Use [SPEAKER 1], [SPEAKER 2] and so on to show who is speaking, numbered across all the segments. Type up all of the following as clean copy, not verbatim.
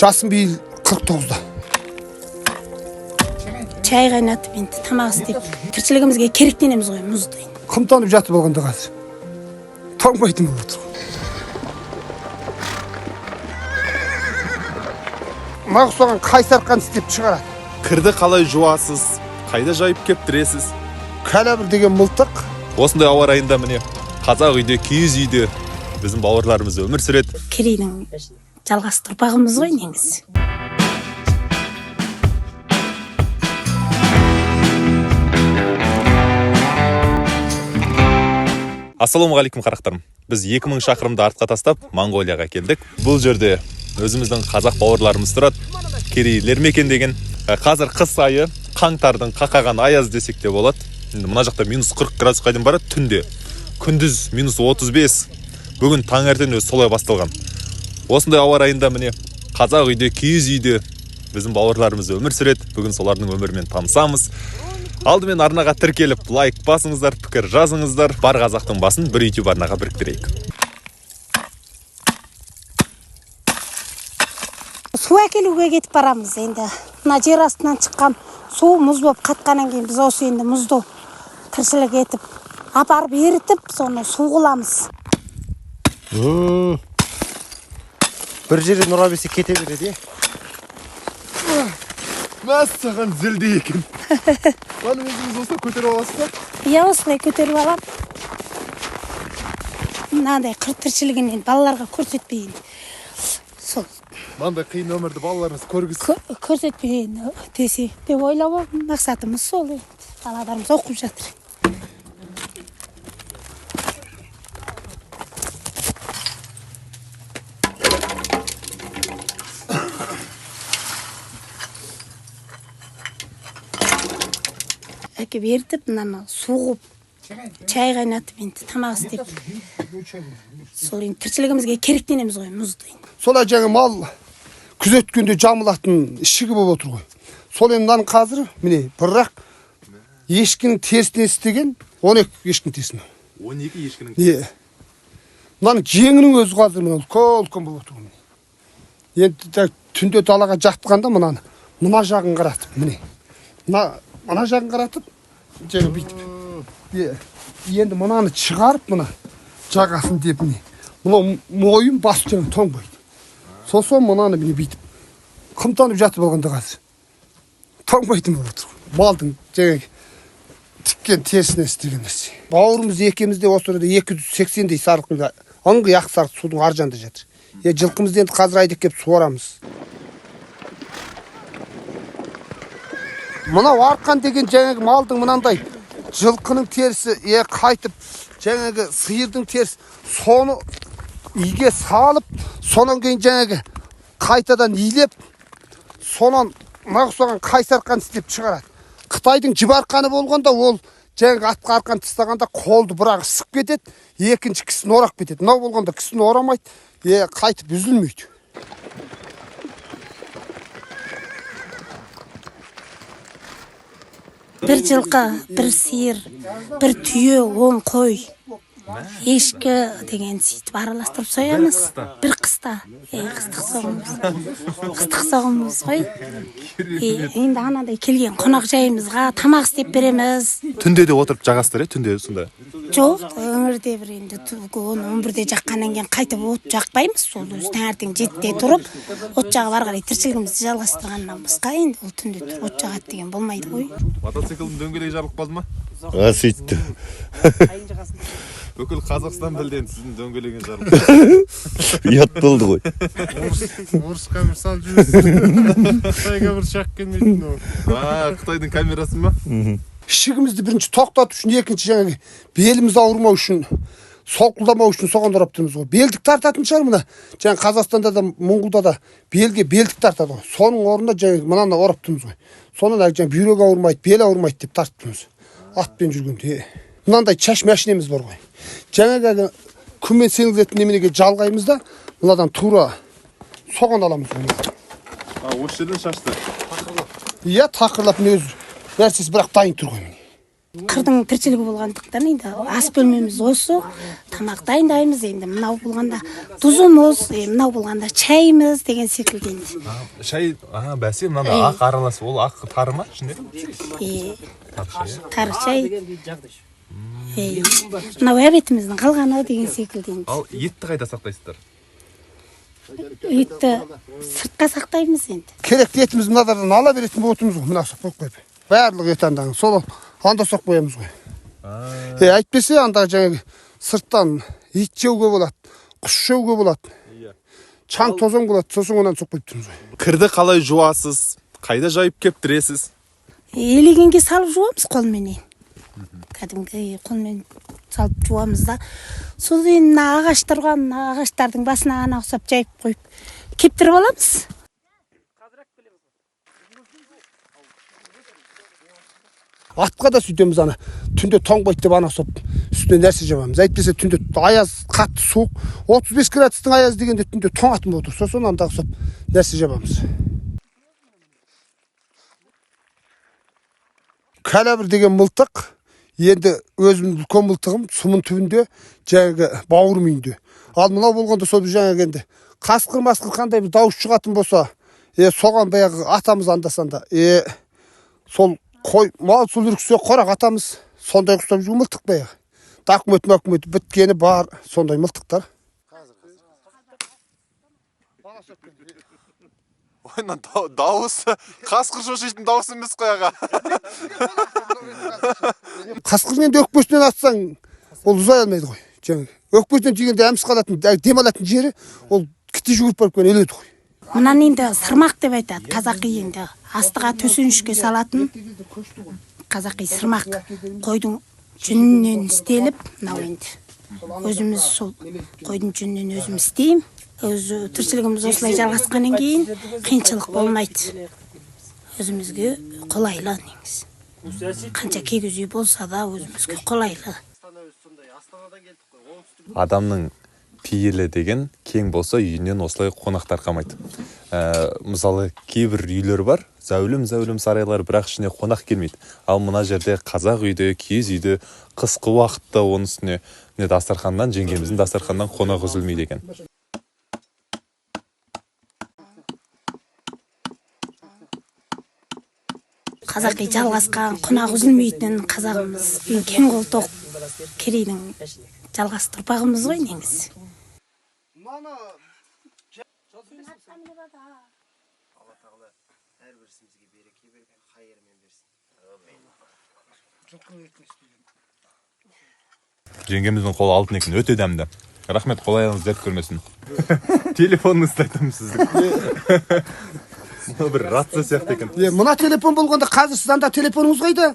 [SPEAKER 1] Жасым биыл 49-да.
[SPEAKER 2] Чай қайнатып енді тамақ істеп, тіршілігімізге керектенеміз ғой мұзды.
[SPEAKER 1] Қымтанып жатып алғанда қазір тоңбайтын болып отыр. Мына соған қайсарқан істеп шығарады.
[SPEAKER 3] Кірді қалай жуасыз, қайда жайып кептіресіз?
[SPEAKER 1] Кәләбір деген мылтық.
[SPEAKER 3] Осындай ауа райында міне қазақ үйде, киіз үйде біздің бауырларымыз өмір сүреді.
[SPEAKER 2] Керейдің жалғасы ұрпағымыз ғой негізі.
[SPEAKER 3] Ассалаумағалейкум қарақтарым. Біз 2000 шақырымды артқа тастап Моңғолияға келдік. Бұл жерде өзіміздің қазақ бауырларымыз тұрады. Керейлер мекен деген. Қазір қыс айы, қаңтардың қақаған аяз десек те болады. Енді мына жақта минус 40 градусқа дейін барады түнде. Күндіз минус 35. Бүгін таңертең өзі солай басталған. Осындай ауа райында міне қазақ үйде, киіз үйде біздің бауырларымыз өмір сүреді. Бүгін солардың өмірімен танысамыз. Алдымен арнаға тіркеліп, лайк басыңыздар, пікір жазыңыздар. Бар қазақтың басын бір YouTube арнаға біріктірейік.
[SPEAKER 2] Су әкелуге кетіп барамыз енді. Мына жер астынан шыққан су мұз болып қатқаннан кейін біз осы енді мұзды тіршілік етіп, апарып ерітіп, соны су қыламыз.
[SPEAKER 4] Бір жерден ұра берсе кете береді, е?
[SPEAKER 3] Мәссаған, зілді екен. Маны өзіңіз осылай көтеріп аласыз ба?
[SPEAKER 2] Иә, осылай көтеріп алам. Мынандай қыр тіршілігін енді балаларға көрсетпейін. Сол.
[SPEAKER 3] Мынандай қиын өмірді балаларыңыз көргісі.
[SPEAKER 2] Көрсетпейін десе деп ойлап мақсатымыз сол енді. Балаларымыз оқып жатыр. Әкеп ерітіп, мынаны суғып, чай қайнатып енді тамақ істеп. Сол енді тіршілігімізге керектенеміз ғой мұзды.
[SPEAKER 1] Солай жаңа мал күзеткенде жамылатын ішігі болып отыр ғой. Сол енді мынаның қазір міне бірақ ешкінің терісінен істеген 12 ешкінің терісінен.
[SPEAKER 3] 12 ешкінің терісі.
[SPEAKER 1] Мынаның жеңінің өзі қазір мына үлкен болып отыр ғой. Енді түнде далаға жатқанда мынаны мына жағын қаратып міне. Мына жағын қаратып, жаңа бүйтіп. Енді мынаны шығарып, мына жағасын деп міне. Мынау мойын бас жаңа тоңбайды. Сосын мынаны міне бүйтіп қымтанып жатып алғанда қазір тоңбайтын болып отыр. Малдың жаңа тіккен терісінен істеген нәрсе. Бауырымыз екеуміз де осы жерде 280-дей сарықтың ыңғай ақ сарық судың ар жағында жатыр. Жылқымызды енді қазір айдап келіп суарамыз. Мынау арқан деген жаңағы малдың мынандай жылқының терісі, қайтып жаңағы сиырдың терісі, соны иге салып, сонан кейін жаңағы қайтадан илеп, сонан мына соған қайсарқан істеп шығарады. Қытайдың жіп арқаны болғанда ол жаңағы атқа арқан тастағанда қолды бірақ ысып кетеді, екінші кісіні орап кетеді. Мынау болғанда кісіні орамайды, қайтып үзілмейді.
[SPEAKER 2] Бір жылқы, бір сиыр, бір түйе, 10 қой, ешкі деген сөйтіп араластырып соямыз. Бір қыста. Қыстық соғымыз. Қыстық соғымыз ғой. Енді анадай келген қонақ жайымызға тамақ істеп береміз.
[SPEAKER 3] Түнде де отырып жағасыздар, түнде сонда?
[SPEAKER 2] Жоқ, өңірде бір енді 11-де жаққаннан кейін қайтып от жақпаймыз. Сол өзі таңертең 7-де тұрып, от жағып ары қарай тіршілігімізді жалғастырғаннан басқа енді ол түнде тұрып от жағады деген болмайды ғой.
[SPEAKER 3] Мотоциклдің дөңгелегі жарылып қалды ма?
[SPEAKER 5] Сөйтті.
[SPEAKER 3] Бүкіл Қазақстан білді енді сіздің дөңгелегіңіз жарылып.
[SPEAKER 5] Ұят болды ғой.
[SPEAKER 6] Орыс камера салып жүрсіз. Қытай камера шақ келмейтін ол.
[SPEAKER 3] Қытайдың камерасы ма?
[SPEAKER 1] Ішігімізді бірінші тоқтату үшін, екінші жаңағы беліміз ауырмау үшін, солқылдамау үшін соған орап тұрмыз ғой. Белдік тартатын шығар мына. Жаңа Қазақстанда да, Моңғолда да белге белдік тартады ғой. Соның орнына жаңағы мынаны орап тұрмыз ғой. Сонан жаңа бүйрек ауырмайды, бел ауырмайды деп тартып тұрмыз. Атпен жүргенде. Мынандай шаш машинеміз бар ғой. Жаңағы күнмен сеңілетін неменеге жалғаймыз да, мынадан тура соған аламыз ғой.
[SPEAKER 3] Осы жерден шашты.
[SPEAKER 1] Иә, тақырлап міне өзі нәрсесі бірақ дайын тұр ғой міне.
[SPEAKER 2] Қырдың тіршілігі болғандықтан енді ас бөлмеміз осы, тамақ дайындаймыз енді, мынау болғанда тұзымыз, мынау болғанда шайымыз деген секілді енді.
[SPEAKER 3] Шай, бәсе, мынада ақ аралас, ол ақ тары ма ішінде?
[SPEAKER 2] Тары шай. Мынау әбетіміздің қалғаны деген секілді енді.
[SPEAKER 3] Ал етті қайда сақтайсыздар?
[SPEAKER 2] Етті сыртқа сақтаймыз енді.
[SPEAKER 1] Керекті етіміз мынадардан ала беретін болып отырмыз ғой, мына соқ қойып. Барлық ет андағы, сол анда соқ қоямыз ғой. Әйтпесе анда жаңағы сырттан ит жеуге болады, құс жеуге болады, чаң тозаң болады, сосын онан соқ қойып тұрмыз ғой.
[SPEAKER 3] Кірді қалай жуасыз? Қайда жайып кептіресіз?
[SPEAKER 2] Елегенге салып жуамыз қолменен. Кәдімгі қолмен салып жуамыз да. Сол енді мына ағаш тұрған, ағаштардың басына ана ұқсап жайып қойып кептіріп аламыз.
[SPEAKER 1] Атқа да сөйтеміз ана. Түнде тоңбайды деп ана ұқсап үстіне нәрсе жабамыз. Әйтпесе түнде аяз қатты суық, 35 градустың аяз дегенде түнде тоңатын болып отыр. Сосын анда ұқсап нәрсе жабамыз. Кәләбір деген мылтық, енді өзімнің үлкен мылтығым сұмын түбінде, жаңағы бауырым үйінде. Ал мынау болғанда сол жаңағы енді қасқыр масқыр қандай бір дауыс шығатын болса, соған баяғы атамыз анда-санда, сол қой, мал сол үрксе қораға атамыз, сондай ұстап жүрген мылтық баяғы. Документ мәкумет біткені бар, сондай мылтықтар.
[SPEAKER 3] Ой, мына дауысы қасқыр шошитын дауыс емес қой аға.
[SPEAKER 1] Қасқырмен енді өкпесінен атсаң, ол ұзай алмайды ғой. Жаңағы өкпесінен тигенде әміс қалатын, дем алатын жері, ол кіте жүгіріп барып өледі ғой.
[SPEAKER 2] Мынаны енді сырмақ деп айтады, қазақи енді. Астыға төсенішке салатын қазақи сырмақ. Қойдың жүнінен істеліп, мынау енді. Өзіміз сол қойдың жүнінен өзім істеймін. Өзі тіршілігіміз осылай жалғасқаннан кейін қиыншылық болмайды. Өзімізге қолайлы негізі. Қанша кигіз үй болса да өзімізге қолайлы.
[SPEAKER 3] Адамның пейілі деген кең болса үйінен осылай қонақтар қалмайды. Мысалы, кейбір үйлер бар, зәулім-зәулім сарайлар, бірақ ішіне қонақ келмейді. Ал мына жерде қазақ үйде, киіз үйде қысқы уақытта оның үстіне міне дастарханнан, жеңгеміздің дастарханнан қонақ үзілмейді екен.
[SPEAKER 2] Қазақи жалғасқан, қонақ үзілмейтін қазағымыз, кең қолтық Керейдің жалғас ұрпағымыз ғой негізі.
[SPEAKER 3] Жеңгеміздің қолы алтын екен, өте дәмді. Рахмет, қол аяғыңыз дерт көрмесін. Телефоныңызды айтамын сіздің. Мына бір рация сияқты екен.
[SPEAKER 1] Мына телефон болғанда қазір сіз анда телефоныңыз қайда?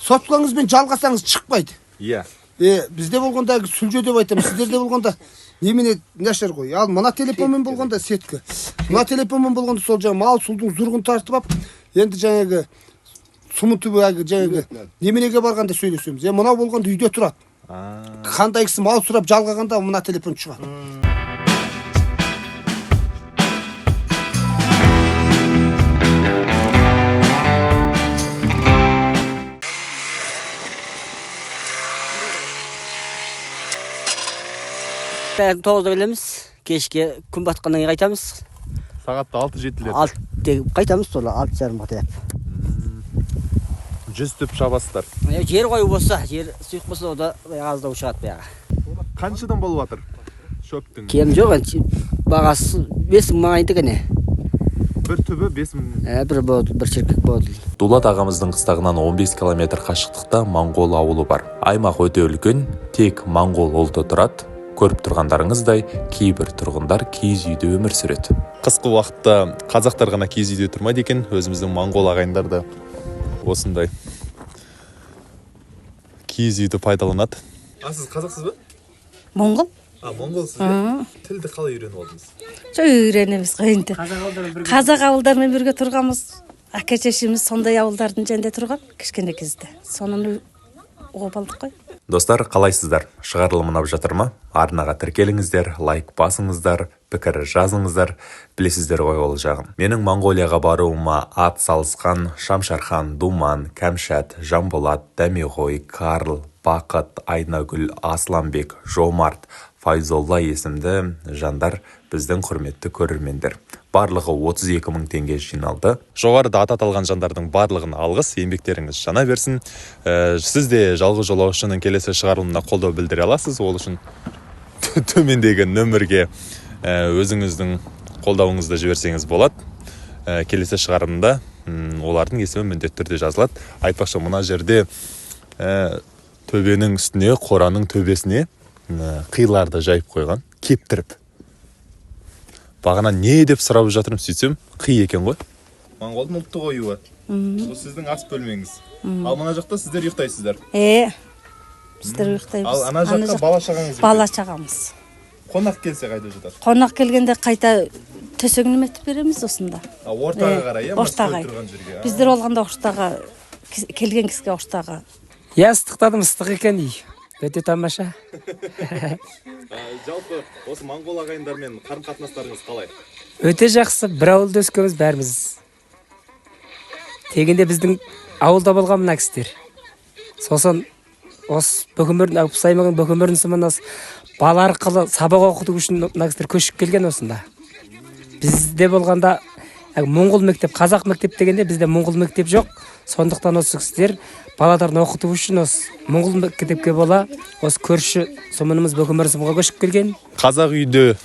[SPEAKER 1] Соткаңызбен жалғасаңыз шықпайды.
[SPEAKER 3] Иә.
[SPEAKER 1] Бізде болғанда сүлже деп айтамын, сіздерде болғанда немене нашар ғой. Ал мына телефонмен болғанда сетка. Мына телефонмен болғанда сол жаңа мал судың зұрғын тартып алып, енді жаңағы сұмын түбі әлгі жаңағы неменеге барғанда сөйлесеміз. Мынау болғанда үйде тұрады. Қандай кісі мал сұрап жалғағанда мына телефон шығады.
[SPEAKER 7] Бәрін 9-да келеміз, кешке күн батқаннан кейін қайтамыз.
[SPEAKER 3] Сағатта 6-7-лер.
[SPEAKER 7] 6-те қайтамыз, сол 6:30-ға таяп.
[SPEAKER 3] 100 түп шабасыздар.
[SPEAKER 7] Жер қою болса, жер сұйық болса, ода аздау шығады баяғы.
[SPEAKER 3] Қаншадан болып жатыр шөптің?
[SPEAKER 7] Кем жоқ енді, бағасы 5000 маңайында кәне.
[SPEAKER 3] Бір түбі 5000.
[SPEAKER 7] Бір болды, бір шіркек болды.
[SPEAKER 3] Дулат ағамыздың қыстағынан 15 километр қашықтықта моңғол ауылы бар. Аймақ өте үлкен, тек моңғол ұлты тұрады. Көріп тұрғандарыңыздай, кейбір тұрғындар киіз үйде өмір сүреді. Қысқы уақытта қазақтар ғана киіз үйде тұрмайды екен, өзіміздің моңғол ағайындар да осындай киіз үйді пайдаланады. А сіз қазақсыз ба?
[SPEAKER 8] Моңғол.
[SPEAKER 3] А, моңғолсыз ба? Тілді қалай үйреніп алдыңыз?
[SPEAKER 8] Жоқ, үйренеміз ғой енді. Қазақ ауылдарымен бірге тұрғанбыз. Әке шешеміз сондай ауылдардың жерінде тұрған кішкене кезде. Соны ұғып алдық қой.
[SPEAKER 3] Достар, қалайсыздар? Шығарылым ұнап жатыр ма? Арнаға тіркеліңіздер, лайк басыңыздар, пікір жазыңыздар. Білесіздер ғой ол жағын. Менің Моңғолияға баруыма ат салысқан Шамшархан, Думан, Кәмшат, Жанболат, Дәмеғой, Карл, Бақыт, Айнагүл, Асланбек, Жомарт, Файзолла есімді жандар, біздің құрметті көрермендер. Барлығы 32 мың теңге жиналды. Жоғарыда аты аталған жандардың барлығына алғыс, еңбектеріңіз жана берсін. Сіз де жалғыз жолаушының келесі шығарылымына қолдау білдіре аласыз. Ол үшін төмендегі нөмірге өзіңіздің қолдауыңызды жіберсеңіз болады. Келесі шығарылымда олардың есімі міндетті түрде жазылады. Айтпақшы, мына жерде төбенің үстіне, қораның төбесіне қиларды жайып қойған, кептіріп. Бағана не деп сұрап жатырмын, сөйтсем қи екен ғой. Моңғолдың ұлттық оюы. Бұл сіздің ас бөлмеңіз. Ал мына жақта сіздер ұйықтайсыздар.
[SPEAKER 8] Біздер ұйықтаймыз.
[SPEAKER 3] Ал ана жақта бала шағаңыз?
[SPEAKER 8] Бала шағамыз.
[SPEAKER 3] Қонақ келсе қайда жатады?
[SPEAKER 8] Қонақ келгенде қайта төсегін неметіп береміз осында.
[SPEAKER 3] Ортаға қарай, иә?
[SPEAKER 8] Ортаға. Біздер болғанда ортаға, келген кісіге ортаға.
[SPEAKER 9] Иә, ыстықтадым, ыстық екен үй. Өте тамаша.
[SPEAKER 3] Жалпы осы моңғол ағайындармен қарым-қатынастарыңыз қалай?
[SPEAKER 9] Өте жақсы, бір ауылда өскенбіз бәріміз. Тегінде біздің ауылда болған мына кісілер. Сосын осы Бөкемөрін, Алпысаймаған Бөкемөрін сымын бала арқылы сабақ оқыту үшін мына кісілер көшіп келген осында. Бізде болғанда моңғол мектеп, қазақ мектеп дегенде бізде моңғол мектеп жоқ. Сондықтан осы кісілер балаларын оқыту үшін осы моңғол мектепке бола осы көрші сымынымыз Бөкемөрін сымға көшіп келген.
[SPEAKER 3] Қазақ үйде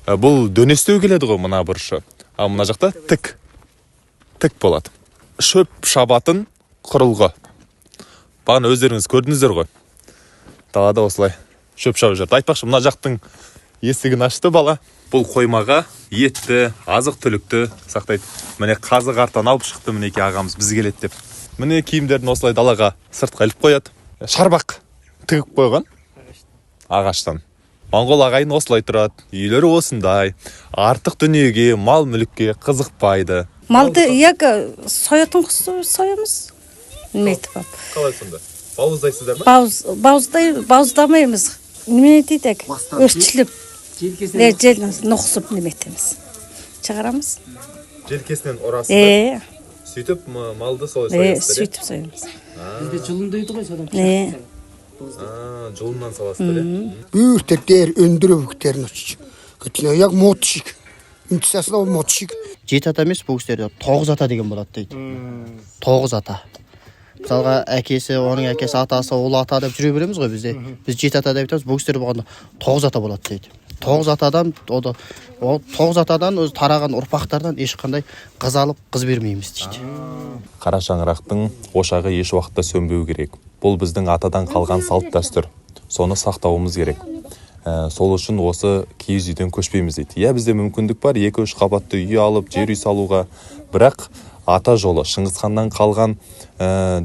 [SPEAKER 3] бұл дөңестеу келеді ғой мына бұрышы. Ал мына жақта тік. Тік болады. Шөп шабатын құрылғы. Бағана өздеріңіз көрдіңіздер ғой. Далада осылай шөп шабып жүрді. Айтпақшы, мына жақтың есігін ашты бала. Бұл қоймаға етті, азық түлікті сақтайды. Міне қазы қартаны алып шықты мінекей ағамыз біз келеді деп. Міне киімдерін осылай далаға сыртқа іліп қояды. Шарбақ тігіп қойған ағаштан. Моңғол ағайын осылай тұрады, үйлері осындай. Артық дүниеге, мал мүлікке қызықпайды.
[SPEAKER 8] Малды екі соятын соямыз. Неметіп алып.
[SPEAKER 3] Қалай сонда? Бауыздайсыздар ма?
[SPEAKER 8] Бауыздамаймыз. Неме дейді? Өртшіліп. Желкесінен ноқсып неметеміз. Шығарамыз.
[SPEAKER 3] Желкесінен ұрасыздар. Сөйтіп малды солай соясыздар.
[SPEAKER 8] Сөйтіп соямыз.
[SPEAKER 9] Бізде жұлындайды ғой содан.
[SPEAKER 3] Жұлыннан саласыздар.
[SPEAKER 1] Бүйіртер өндіріп үктерін ұшып. Көтіне аяқ мот шик. Үндісасына ол мот шик.
[SPEAKER 4] 7 ата емес, бұл кісілерде 9 ата деген болады дейді. 9 ата. Мысалға әкесі, оның әкесі, атасы, ол ата деп жүре береміз ғой бізде. Біз 7 ата деп айтамыз, бұл кісілер болғанда 9 ата болады дейді. 9 атадан, 9 атадан өзі тараған ұрпақтардан ешқандай қыз алып, қыз бермейміз дейді.
[SPEAKER 3] Қара шаңырақтың ошағы еш уақытта сөнбеу керек. Бұл біздің атадан қалған салт дәстүр. Соны сақтауымыз керек. Сол үшін осы киіз үйден көшпейміз дейді. Иә, бізде мүмкіндік бар, 2-3 қабатты үй алып, жер үй салуға. Бірақ ата жолы, Шыңғысханнан қалған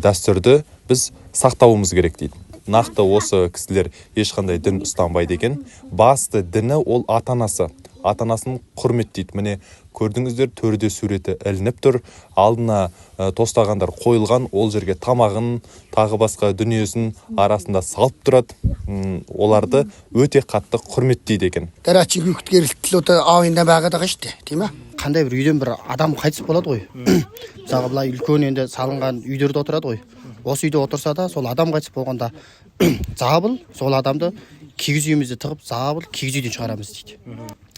[SPEAKER 3] дәстүрді біз сақтауымыз керек дейді. Нақты осы кісілер ешқандай дін ұстанбайды екен. Басты діні ол ата-анасы. Ата-анасын құрметтейді. Міне көрдіңіздер, төрде суреті ілініп тұр. Алдына тостағандар қойылған, ол жерге тамағын, тағы басқа дүниесін арасында салып тұрады. Оларды өте қатты құрметтейді екен.
[SPEAKER 4] Қандай бір үйден бір адам қайтыс болады ғой. Мысалға былай үлкен енді салынған үйлерде отырады ғой. Осы үйде отырса да сол адам қайтыс болғанда забыл сол адамды киіз үйімізде тығып, забыл киіз үйден шығарамыз дейді.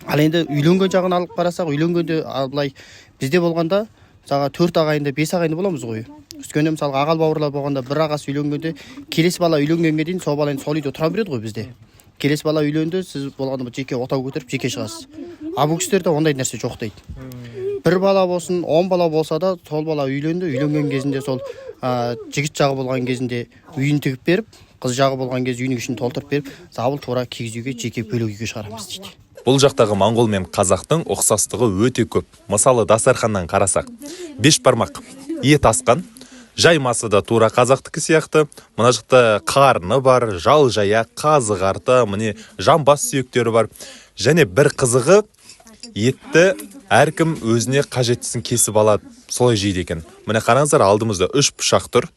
[SPEAKER 4] Ал енді үйленген жағын алып қарасақ, үйленгенде былай бізде болғанда мысалға 4 ағайынды, 5 ағайынды боламыз ғой. Өйткені мысалға ағал бауырлар болғанда бір ағасы үйленгенде келесі бала үйленгенге дейін сол бала енді сол үйде тұра береді ғой бізде. Келесі бала үйленді, сіз болғанда жеке отау көтеріп жеке шығасыз. А бұл кісілерде ондай нәрсе жоқ дейді. Бір бала болсын, 10 бала болса да сол бала үйленді, үйленген кезінде сол жігіт жағы болған кезінде үйін тігіп беріп, қыз жағы болған кезде үйінің ішін толтырып беріп, забыл тура киіз үйге жеке бөлек үйге шығарамыз дейді.
[SPEAKER 3] Бұл жақтағы моңғол мен қазақтың ұқсастығы өте көп. Мысалы, дастарханнан қарасақ, 5 бармақ ет асқан, жаймасы да тура қазақтікі сияқты. Мына жақта қарны бар, жал жая, қазы қарта, міне жамбас сүйектері бар. Және бір қызығы, етті әркім өзіне қажеттісін кесіп алады, солай жейді екен. Міне қараңыздар, алдымызда 3 пышақ тұр.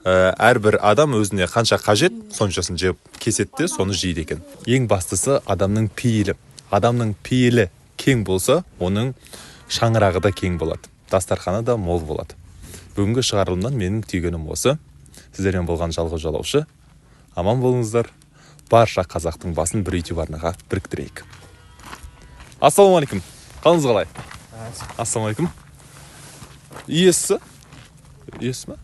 [SPEAKER 3] Әрбір адам өзіне қанша қажет, соншасын жеп кеседі де соны жейді екен. Ең бастысы адамның пейілі. Адамның пейілі кең болса, оның шаңырағы да кең болады, дастарханы да мол болады. Бүгінгі шығарылымнан менің түйгенім осы. Сіздермен болған жалғыз жолаушы. Аман болыңыздар. Барша қазақтың басын бір YouTube арнаға біріктірейік. Ассалаумағалейкум. Қалыңыз қалай? Ассалаумағалейкум. Иесі? Иесі ме?